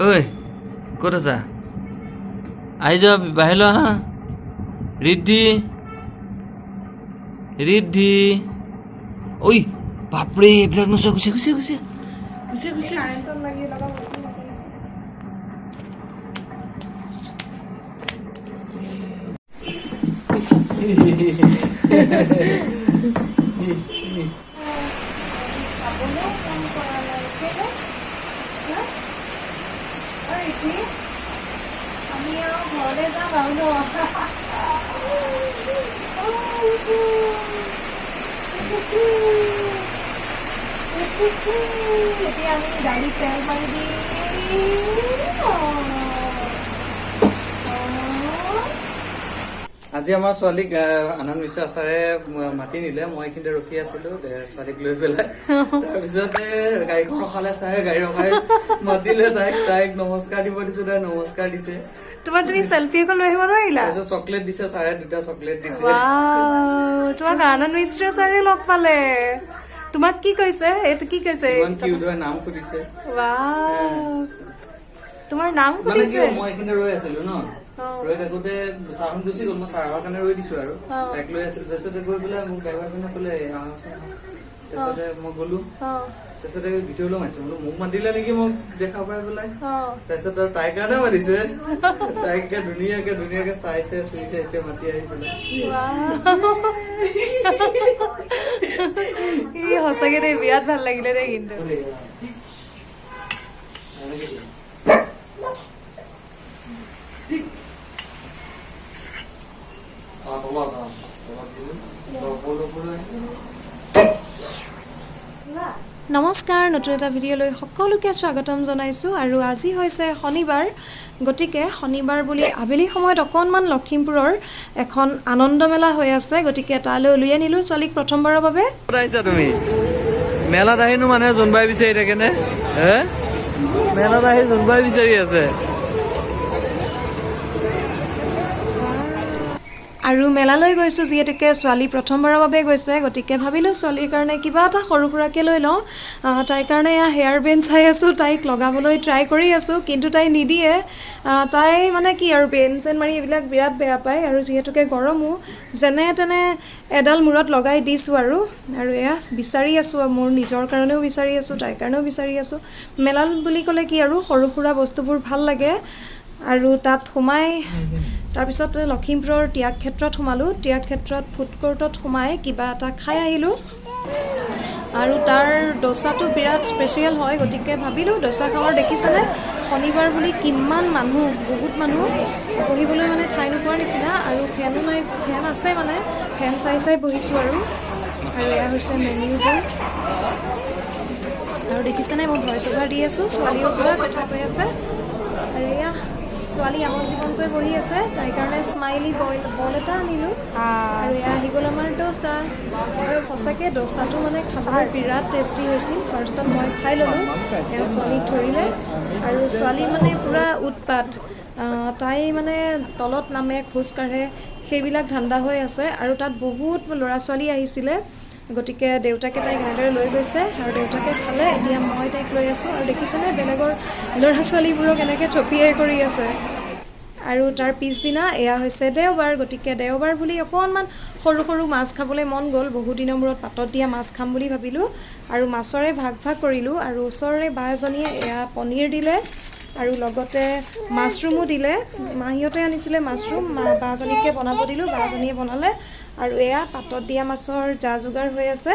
ঐ, ক'ত আছা? আহি যোৱা, বাহিৰলৈ আহা। ৰিদ্ধি, ৰিদ্ধি, ঐ, বাপৰে, এইবিলাক নোচোৱা। গুচি গুচি গুচি গুচি গুচি। কাৰেণ্টত লাগি লগা বস্তু আছে। খাবলৈও মন কৰা নাই কেলে? হা? ঐ ৰিদ্ধি, আমি আৰু ঘৰলৈ যাম আৰু ন? ঔ, এতিয়া আমি দালিত তেল মাৰি দিম। অ। আজি আমাৰ ছোৱালীক আনন্দ মিশ্ৰা ছাৰে মাতি নিলে। মই এইখিনিতে ৰখি আছিলো ছোৱালীক লৈ পেলাই। তাৰপিছতে গাড়ীখন ৰখালে ছাৰে, গাড়ী ৰখাই মাতিলে তাইক। তাইক নমস্কাৰ দিব দিছো, তাই নমস্কাৰ দিছে। তোমাৰ তুমি চেলফি এখন লৈ আহিব নোৱাৰিলা? তাৰপিছত চকলেট দিছে ছাৰে, দুটা চকলেট দিছে। ৱাও, তোমাক আনন্দ মিশ্ৰ ছাৰে লগ পালে। তোমাক কি কৈছে? এইটো কি কৈছে? ইমান কিউট হয়, নাম সুধিছে। ৱাও, তোমাৰ নাম মানে কি সুধিছে? মই এইখিনিতে ৰৈ আছিলো ন, ৰৈ থাকোতে ছাৰখন গুচি গ'ল। মই ছাৰৰ কাৰণে ৰৈ দিছো আৰু তাইক লৈ আছিলো। তাৰপিছতে গৈ পেলাই মোক ড্ৰাইভাৰজনে ক'লে, আহাচোন আহা। তাৰপিছতে মই গ'লো। তাৰপিছতে ভিতৰলৈ মাতিছে। বোলো মোক মাতিলে নেকি মোক দেখা পাই পেলাই। তাৰপিছত আৰু তাইৰ কাৰণে মাতিছে। তাইক ধুনীয়াকে ধুনীয়াকে চাইছে, চুই চাইছে মাতি আহি পেলাই। ৱাও। ই সঁচাকে দেই, বিৰাট ভাল লাগিলে দেই কিন্তু। এনেকে দিয়ে। অ, তলত, অ, তলত দিলো। ওপৰলৈ ওপৰলৈ আহিছে। নমস্কাৰ, নতুন এটা ভিডিঅ'লৈ সকলোকে স্বাগতম জনাইছোঁ। আৰু আজি হৈছে শনিবাৰ, গতিকে শনিবাৰ বুলি আবেলি সময়ত অকণমান লখিমপুৰৰ এখন আনন্দ মেলা হৈ আছে, গতিকে তালৈ উলিয়াই নিলোঁ ছোৱালীক প্ৰথমবাৰৰ বাবে। ক'ত আহিছা তুমি? মেলাত আহিনো মানুহে জোনবাই বিচাৰি থাকেনে? হে, মেলাত আহি জোনবাই বিচাৰি আছে। আৰু মেলালৈ গৈছোঁ যিহেতুকে ছোৱালী প্ৰথমবাৰৰ বাবে গৈছে, গতিকে ভাবিলোঁ ছোৱালীৰ কাৰণে কিবা এটা সৰু সুৰাকৈ লৈ লওঁ। তাইৰ কাৰণে এয়া হেয়াৰ বেণ্ড চাই আছোঁ, তাইক লগাবলৈ ট্ৰাই কৰি আছোঁ, কিন্তু তাই নিদিয়ে। তাই মানে কি আৰু বেণ্ড চেন মাৰি এইবিলাক বিৰাট বেয়া পায়। আৰু যিহেতুকে গৰমো, যেনে তেনে এডাল মূৰত লগাই দিছোঁ আৰু। আৰু এয়া বিচাৰি আছোঁ, মোৰ নিজৰ কাৰণেও বিচাৰি আছোঁ, তাইৰ কাৰণেও বিচাৰি আছোঁ। মেলাল বুলি ক'লে কি আৰু সৰু সুৰা বস্তুবোৰ ভাল লাগে। আৰু তাত সোমাই তাৰপিছত লখিমপুৰৰ ত্যাগ ক্ষেত্ৰত সোমালোঁ। ত্যাগ ক্ষেত্ৰত ফুড কোৰ্টত সোমাই কিবা এটা খাই আহিলোঁ। আৰু তাৰ দোচাটো বিৰাট স্পেচিয়েল হয়, গতিকে ভাবিলোঁ দোচা খাওঁ। আৰু দেখিছেনে শনিবাৰ বুলি কিমান মানুহ, বহুত মানুহ, বহিবলৈ মানে ঠাই নোপোৱাৰ নিচিনা। আৰু ফেনো নাই, ফেন আছে মানে ফেন চাই চাই বহিছোঁ আৰু। আৰু এয়া হৈছে মেনিউবোৰ। আৰু দেখিছেনে মই ভইচ অভাৰ দি আছোঁ, ছোৱালীও পূৰা কথা কৈ আছে। আৰু এয়া ছোৱালী আমন জীৱনকৈ বহি আছে, তাইৰ কাৰণে স্মাইলি বল এটা আনিলোঁ। আৰু এয়া আহি গ'ল আমাৰ দোচা। আৰু সঁচাকৈ দোচাটো মানে খাবলৈ বিৰাট টেষ্টি হৈছিল। ফাৰ্ষ্টত মই খাই ল'লোঁ, এয়া ছোৱালীক ধৰিলে। আৰু ছোৱালীৰ মানে পূৰা উৎপাত, তাই মানে তলত নামে, খোজ কাঢ়ে, সেইবিলাক ধান্দা হৈ আছে। আৰু তাত বহুত ল'ৰা ছোৱালী আহিছিলে, গতিকে দেউতাকে তাইক এনেদৰে লৈ গৈছে আৰু দেউতাকে খালে। এতিয়া মই তাইক লৈ আছোঁ। আৰু দেখিছেনে বেলেগৰ ল'ৰা ছোৱালীবোৰক এনেকৈ থপিয়াই কৰি আছে। আৰু তাৰ পিছদিনা এয়া হৈছে দেওবাৰ, গতিকে দেওবাৰ বুলি অকণমান সৰু সৰু মাছ খাবলৈ মন গ'ল। বহুত দিনৰ মূৰত পাতত দিয়া মাছ খাম বুলি ভাবিলোঁ আৰু মাছৰে ভাগ ভাগ কৰিলোঁ। আৰু ওচৰৰে বা এজনীয়ে এয়া পনীৰ দিলে আৰু লগতে মাছৰুমো দিলে। মাহীহঁতে আনিছিলে মাছৰুম, বাজনীকে বনাব দিলোঁ, বাজনীয়ে বনালে। আৰু এয়া পাতত দিয়া মাছৰ যা যোগাৰ হৈ আছে।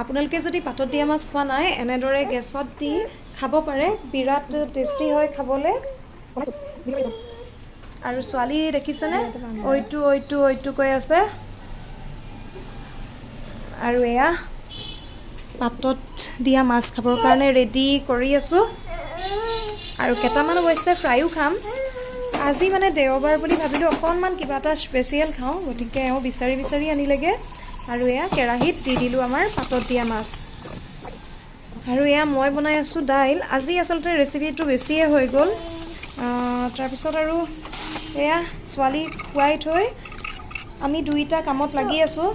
আপোনালোকে যদি পাতত দিয়া মাছ খোৱা নাই, এনেদৰে গেছত দি খাব পাৰে, বিৰাট টেষ্টি হয় খাবলৈ। আৰু ছোৱালী দেখিছেনে ঐটো ঐটো ঐটো কৈ আছে। আৰু এয়া পাতত দিয়া মাছ খাবৰ কাৰণে ৰেডি কৰি আছোঁ। আৰু কেইটামান অৱশ্যে ফ্ৰাইও খাম। আজি মানে দেওবাৰ বুলি ভাবিলোঁ অকণমান কিবা এটা স্পেচিয়েল খাওঁ, গতিকে এওঁ বিচাৰি বিচাৰি আনিলেগৈ। আৰু এয়া কেৰাহীত দি দিলোঁ আমাৰ পাতত দিয়া মাছ। আৰু এয়া মই বনাই আছোঁ দাইল। আজি আচলতে ৰেচিপিটো বেছিয়ে হৈ গ'ল। তাৰপিছত আৰু এয়া ছোৱালীক খুৱাই থৈ আমি দুইটা কামত লাগি আছোঁ।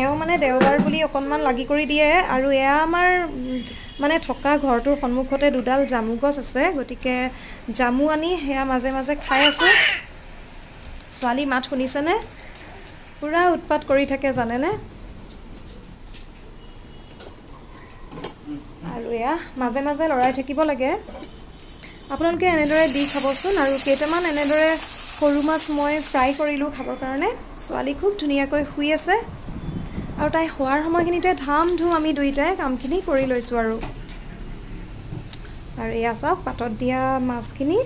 এওঁ মানে দেওবাৰ বুলি অকণমান লাগি কৰি দিয়ে। আৰু এয়া আমাৰ মানে থকা ঘৰটোৰ সন্মুখতে দুডাল জামু গছ আছে, গতিকে জামু আনি সেয়া মাজে মাজে খাই আছোঁ। ছোৱালী মাত শুনিছেনে? পূৰা উৎপাত কৰি থাকে জানেনে। আৰু এয়া মাজে মাজে লৰাই থাকিব লাগে। আপোনালোকে এনেদৰে দি খাবচোন। আৰু কেইটামান এনেদৰে সৰু মাছ মই ফ্ৰাই কৰিলোঁ খাবৰ কাৰণে। ছোৱালী খুব ধুনীয়াকৈ শুই আছে আৰু তাই শোৱাৰ সময়খিনিতে ধাম ধুম আমি দুয়োটাই কামখিনি কৰি লৈছোঁ। আৰু আৰু এয়া চাওক পাতত দিয়া মাছখিনি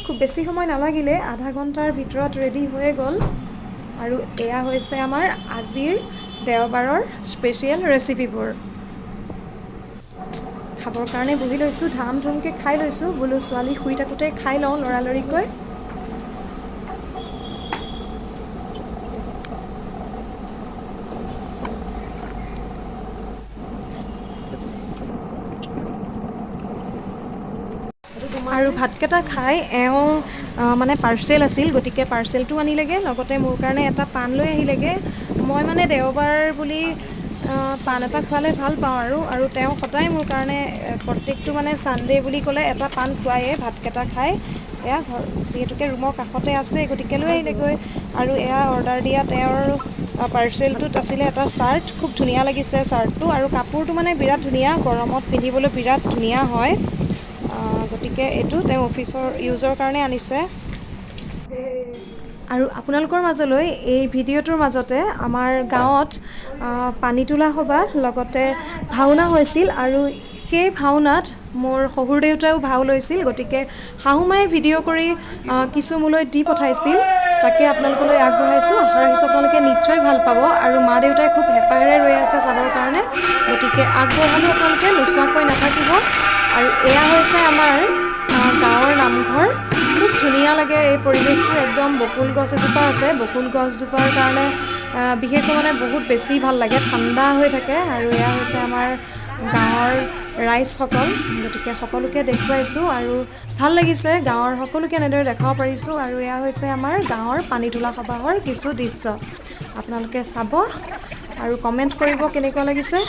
খুব বেছি সময় নালাগিলে, আধা ঘণ্টাৰ ভিতৰত ৰেডি হৈয়ে গ'ল। আৰু এয়া হৈছে আমাৰ আজিৰ দেওবাৰৰ স্পেচিয়েল ৰেচিপিবোৰ। খাবৰ কাৰণে বহি লৈছোঁ, ধাম ধুমকৈ খাই লৈছোঁ। বোলো ছোৱালী শুই থাকোঁতে খাই লওঁ লৰালৰিকৈ। আৰু ভাতকেইটা খাই এওঁ মানে পাৰ্চেল আছিল, গতিকে পাৰ্চেলটো আনিলেগৈ, লগতে মোৰ কাৰণে এটা পাণ লৈ আহিলেগৈ। মই মানে দেওবাৰ বুলি পাণ এটা খোৱালে ভাল পাওঁ আৰু আৰু তেওঁ সদায় মোৰ কাৰণে প্ৰত্যেকটো মানে ছানডে' বুলি ক'লে এটা পাণ খুৱায়ে ভাতকেইটা খাই। এয়া ঘৰ যিহেতুকে ৰুমৰ কাষতে আছে, গতিকে লৈ আহিলেগৈ। আৰু এয়া অৰ্ডাৰ দিয়া তেওঁৰ পাৰ্চেলটোত আছিলে এটা চাৰ্ট, খুব ধুনীয়া লাগিছে চাৰ্টটো। আৰু কাপোৰটো মানে বিৰাট ধুনীয়া, গৰমত পিন্ধিবলৈ বিৰাট ধুনীয়া হয়। গতিকে এইটো তেওঁ অফিচৰ ইউজৰ কাৰণে আনিছে। আৰু আপোনালোকৰ মাজলৈ এই ভিডিঅ'টোৰ মাজতে আমাৰ গাঁৱত পানী তোলা সভা লগতে ভাওনা হৈছিল আৰু সেই ভাওনাত মোৰ শহুৰ দেউতাও ভাও লৈছিল, গতিকে শাহুমায়ে ভিডিঅ' কৰি কিছু মোলৈ দি পঠাইছিল, তাকে আপোনালোকলৈ আগবঢ়াইছোঁ। আশা ৰাখিছোঁ আপোনালোকে নিশ্চয় ভাল পাব। আৰু মা দেউতাই খুব হেঁপাহেৰে ৰৈ আছে চাবৰ কাৰণে, গতিকে আগবঢ়ালোঁ, আপোনালোকে নোচোৱাকৈ নাথাকিব। আৰু এয়া হৈছে আমাৰ গাঁৱৰ নামঘৰ। খুব ধুনীয়া লাগে এই পৰিৱেশটো, একদম বকুল গছ এজোপা আছে, বকুল গছজোপাৰ কাৰণে বিশেষকৈ মানে বহুত বেছি ভাল লাগে, ঠাণ্ডা হৈ থাকে। আৰু এয়া হৈছে আমাৰ গাঁৱৰ ৰাইজসকল, গতিকে সকলোকে দেখুৱাইছোঁ আৰু ভাল লাগিছে গাঁৱৰ সকলোকে এনেদৰে দেখাব পাৰিছোঁ। আৰু এয়া হৈছে আমাৰ গাঁৱৰ পানী তোলা সবাহৰ কিছু দৃশ্য, আপোনালোকে চাব আৰু কমেণ্ট কৰিব কেনেকুৱা লাগিছে।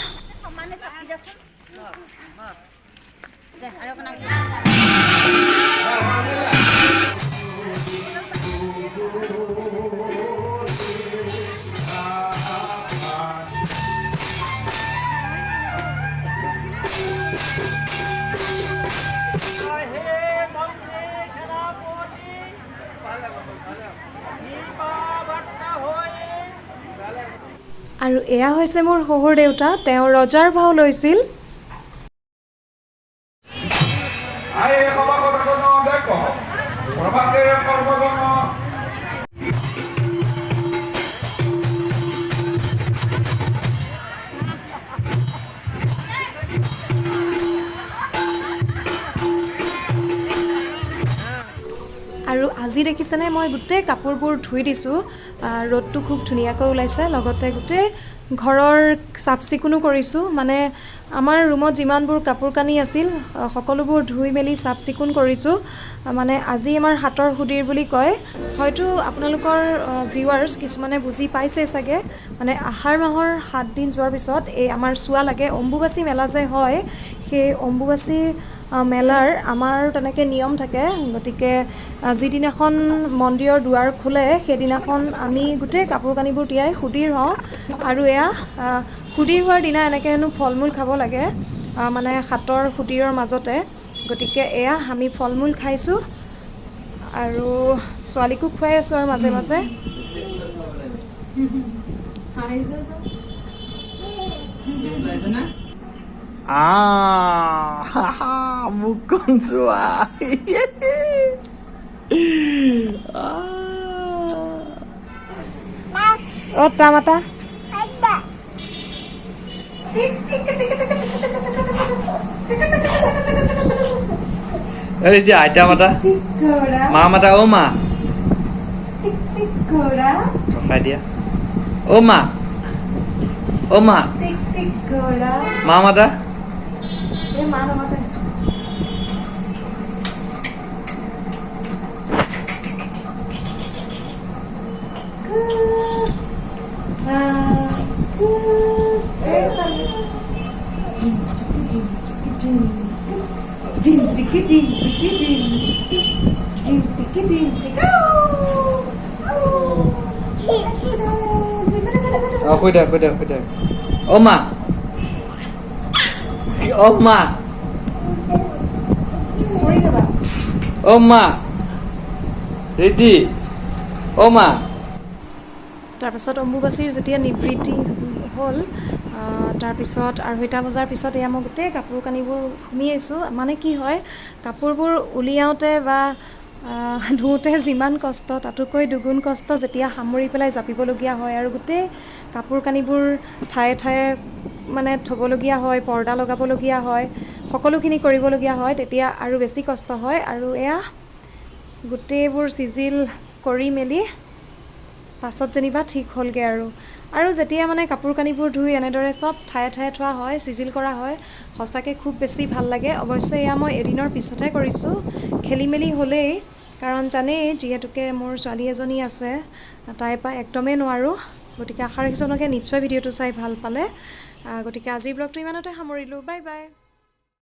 আৰু এয়া হৈছে মোৰ শহুৰ দেউতা, তেওঁ ৰজাৰ ভাও লৈছিল। আৰু আজি দেখিছেনে মই গোটেই কাপোৰবোৰ ধুই দিছোঁ, ৰ'দটো খুব ধুনীয়াকৈ ওলাইছে, লগতে গোটেই ঘৰৰ চাফ চিকুণো কৰিছোঁ। মানে আমাৰ ৰুমত যিমানবোৰ কাপোৰ কানি আছিল সকলোবোৰ ধুই মেলি চাফ চিকুণ কৰিছোঁ। মানে আজি আমাৰ হাতৰ সুদিৰ বুলি কয়, হয়তো আপোনালোকৰ ভিউৱাৰ্ছ কিছুমানে বুজি পাইছে চাগে। মানে আহাৰ মাহৰ 7 দিন যোৱাৰ পিছত এই আমাৰ চোৱা লাগে, অম্বুবাচী মেলা যে হয়, সেই অম্বুবাচী মেলাৰ আমাৰ তেনেকৈ নিয়ম থাকে। গতিকে যিদিনাখন মন্দিৰৰ দুৱাৰ খোলে সেইদিনাখন আমি গোটেই কাপোৰ কানিবোৰ তিয়াই সুদিৰ হওঁ। আৰু এয়া সুদিৰ হোৱাৰ দিনা এনেকৈ হেনো ফল মূল খাব লাগে, মানে হাতৰ সুদিৰৰ মাজতে। গতিকে এয়া আমি ফল মূল খাইছোঁ আৰু ছোৱালীকো খুৱাই আছোঁ আৰু মাজে মাজে। মুখখন চোৱা। অ মাতা এতিয়া আইতা মাতা, মা মাতা, অ মা ৰখাই দিয়া, অ মা, অ মা, মা মাতা। ডিম টিকি ডিম টিকি ডিম, ডিম টিকি ডিম টিকি। অ, শুই থাক, শুই থাক, শুই থাক। অ মা, অ মা। পৰি যাবা। অ মা, ৰেডি, অ মা। তাৰপাছত অম্বুবাচীৰ যেতিয়া নিবৃত্তি হ'ল, তাৰপিছত 2:30 বজাৰ পিছত এয়া মই গোটেই কাপোৰ কানিবোৰ সুমিয়াইছোঁ। মানে কি হয়, কাপোৰবোৰ উলিয়াওঁতে বা ধুওঁতে যিমান কষ্ট, তাতোকৈ দুগুণ কষ্ট যেতিয়া সামৰি পেলাই জাপিবলগীয়া হয় আৰু গোটেই কাপোৰ কানিবোৰ ঠায়ে ঠায়ে মানে থ'বলগীয়া হয়, পৰ্দা লগাবলগীয়া হয়, সকলোখিনি কৰিবলগীয়া হয়, তেতিয়া আৰু বেছি কষ্ট হয়। আৰু এয়া গোটেইবোৰ চিজিল কৰি মেলি পাছত যেনিবা ঠিক হ'লগৈ আৰু। আৰু যেতিয়া মানে কাপোৰ কানিবোৰ ধুই এনেদৰে চব ঠায়ে ঠায়ে থোৱা হয়, চিজিল কৰা হয়, সঁচাকৈ খুব বেছি ভাল লাগে। অৱশ্যে এয়া মই এদিনৰ পিছতহে কৰিছোঁ, খেলি মেলি হ'লেই, কাৰণ জানেই যিহেতুকে মোৰ ছোৱালী এজনী আছে, তাইৰ পৰা একদমেই নোৱাৰোঁ। গতিকে আশা ৰাখিছোঁ আপোনালোকে নিশ্চয় ভিডিঅ'টো চাই ভাল পালে। গতিকে আজিৰ ব্লগটো ইমানতে সামৰিলোঁ। Bye bye.